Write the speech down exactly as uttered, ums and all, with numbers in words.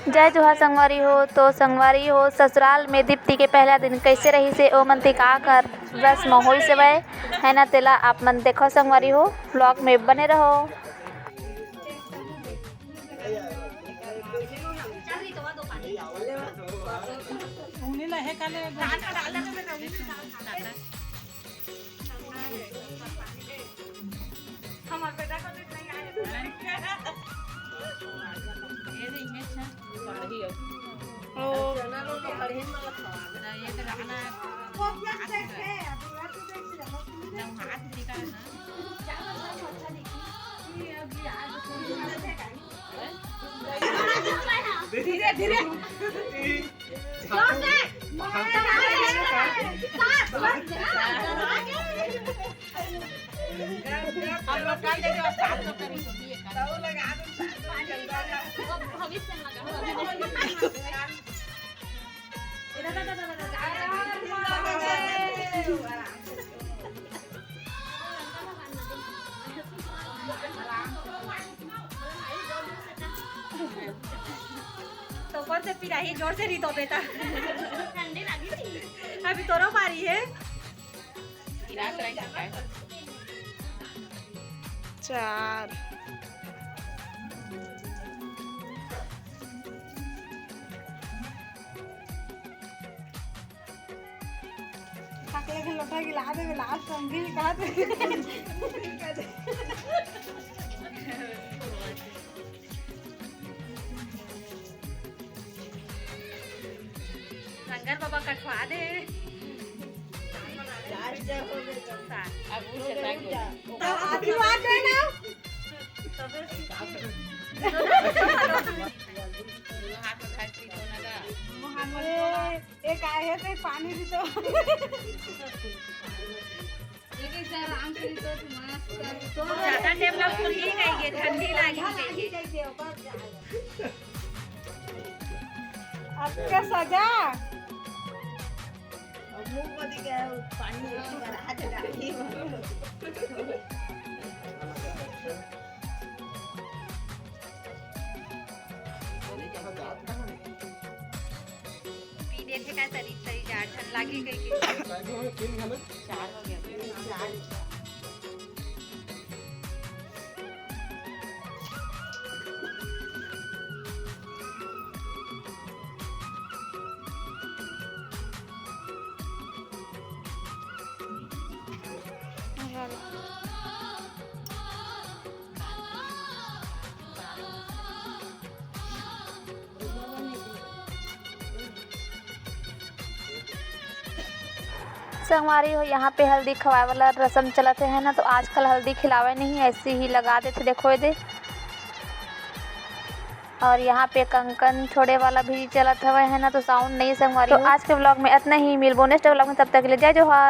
जय जोहार संगवारी हो। तो संगवारी हो, ससुराल में दीप्ति के पहला दिन कैसे रहिस हे, ओमन तिका कर रस्म होइस हवय, है ना, तेला आप मन देखो संगवारी हो, vlog में बने रहो। हमर बेटा को देख नहीं आए। ये देंगे, अच्छा। ओ। ना, ये तो रखना है। ना, हाथ निकाल ना। धीरे, धीरे। जोर से। हम लोग कर देंगे और साथ में करेंगे, ये कर। भविष्य में लगा। तो कौन से पिराही जोर से नहीं तो बेटा। ठंडी लगी थी। अभी तोरो बारी है। चार। काके लेकिन लोटा गिला दे, लास्ट हम भी कहा थे। शंकर बाबा कटवा दे। अब उसे तक तो आशीर्वाद देना। हाथ में घास पीतो ना का। ए, ए, काय है ते पानी भी तो। एक एक जरा आराम से तो मस्त कर। तो ज्यादा टाइम लग तो ही नहीं है, ठंडी लागी लागी जाएगी। जाएगी, ओकर जाएगा। आपका सजा। अब मुंह को दिखे पानी एक बार हाथ डाली। पी देथे का तरी तरी जाड़ ठंड लागे कहि के। चार हो गया, चार। संगवारी हो, यहाँ पे हल्दी खवाए वाला रसम चलत हे, है ना, तो आजकल हल्दी खिलावे नहीं, ऐसे ही लगा देथे, देखो ये दे। और यहाँ पे कंकन छोड़े वाला भी चलत हवय, है ना, तो sound नहीं संगवारी तो हो। आज के vlog में इतना ही, मिलबो next vlog में, तब तक के लिए जय जोहार।